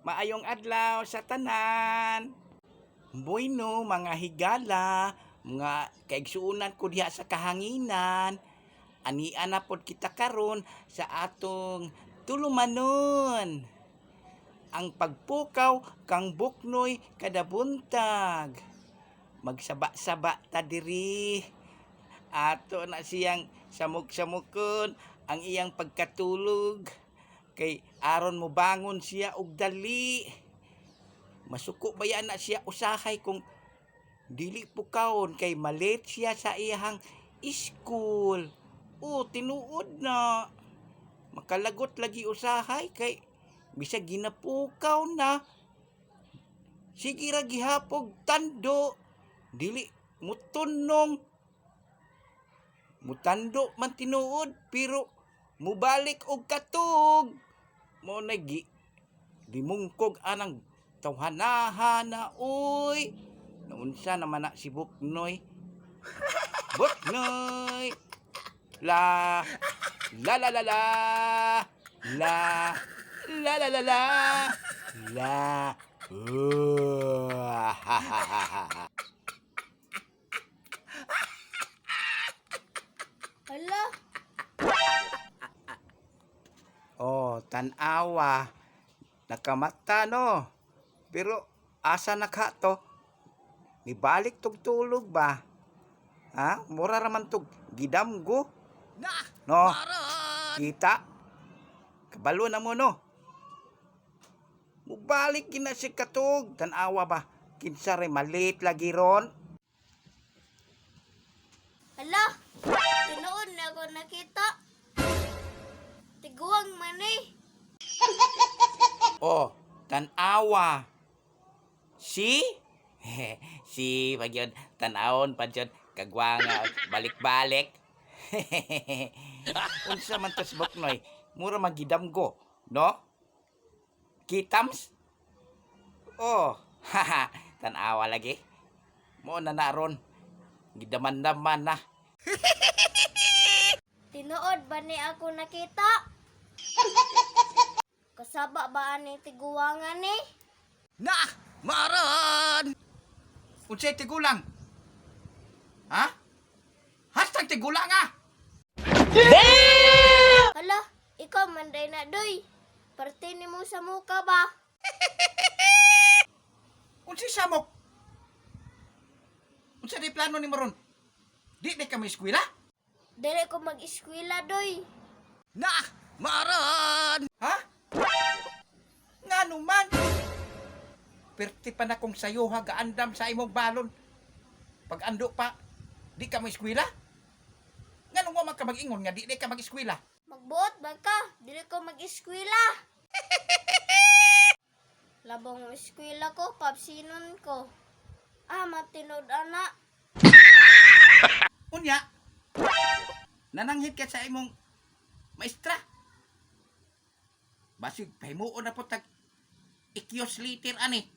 Maayong adlaw sa tanan. Bueno, mga higala, mga kaigsuonan ko diha sa kahanginan. Ania na pod kita karon sa atong tulumanon. Ang pagpukaw kang Buknoy kada buntag. Magsaba-saba ta diri. Ato na siyang samok-samokon ang iyang pagkatulog kay aron mo bangon siya og dali. Masuko ba yan na siya usahay kung dili pukawon kay malate siya sa iyang school. O tinuod na makalagot lagi usahay kay bisag ginapukaw na, sige ra gihapog tando, dili mutunong. Mutando man tinuod pero mubalik og katug. Mo na gi dimungkog anang tawhanahana, oy. Naunsa naman na si Buknoy? Buknoy! La la la la la la la la la la la. Hala, Oh, tanawa. Nakamata no. Pero asa na ka to? Nibalik tog tulog ba? Ha? Mura raman tog gidamgo. Na! No. Maron! Kita. Kabalo na mo no. Mubalik gina si katog. Tanawa ba? Kinsa ray malit lagi ron. Hala. Tinuod na ako nakita. Tiguang man eh. Oh, tanawa. Si? Si, pag yun, tanawon pa dyan, kagwanga, balik-balik. Unsa man tas Buknoy, mura magidamgo, no? Kitams? Oh, haha, tanawa lagi. Mo na naron. Gidaman-daman na. Tinuod ba ni ako nakita? Kasaba ba ani tiguangan eh? Na! Maron! Unsay tigulang? Ha? #tigulang ah! Hala, ikaw man day na doy. Parte ni mo sa muka ba? Unsay samok? Unsa di plano ni Maron? Di di kami eskwela? Dili ko mag-eskwela doy. Na! Maron! Ha? Ngano man? Perti pa na kong sayo ha, gaandam sa imong balon. Pag ando pa, di ka mo eskwela? Ngano wa man ka mag-ingon nga di di ka mag-eskwela? Magbuot ba ka? Dili ko mag-eskwela. Labong eskwela ko, papsinon ko. Ah, matinod ana. Unya, nananghit ka sa imong maestra. Basig, pahimuon na po tag ikyos liter ani.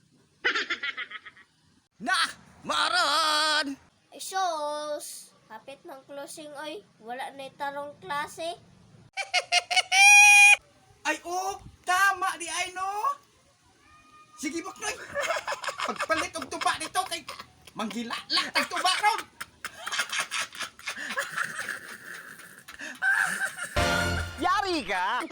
Na! Maron! Ay, sus! Hapit ng closing, oy. Wala na tarong klase. Ay, oo, tama di ay no. Sige, Buknoy. Pagpalit og tuba nito kay manghilala tag tuba ron. Yari ka!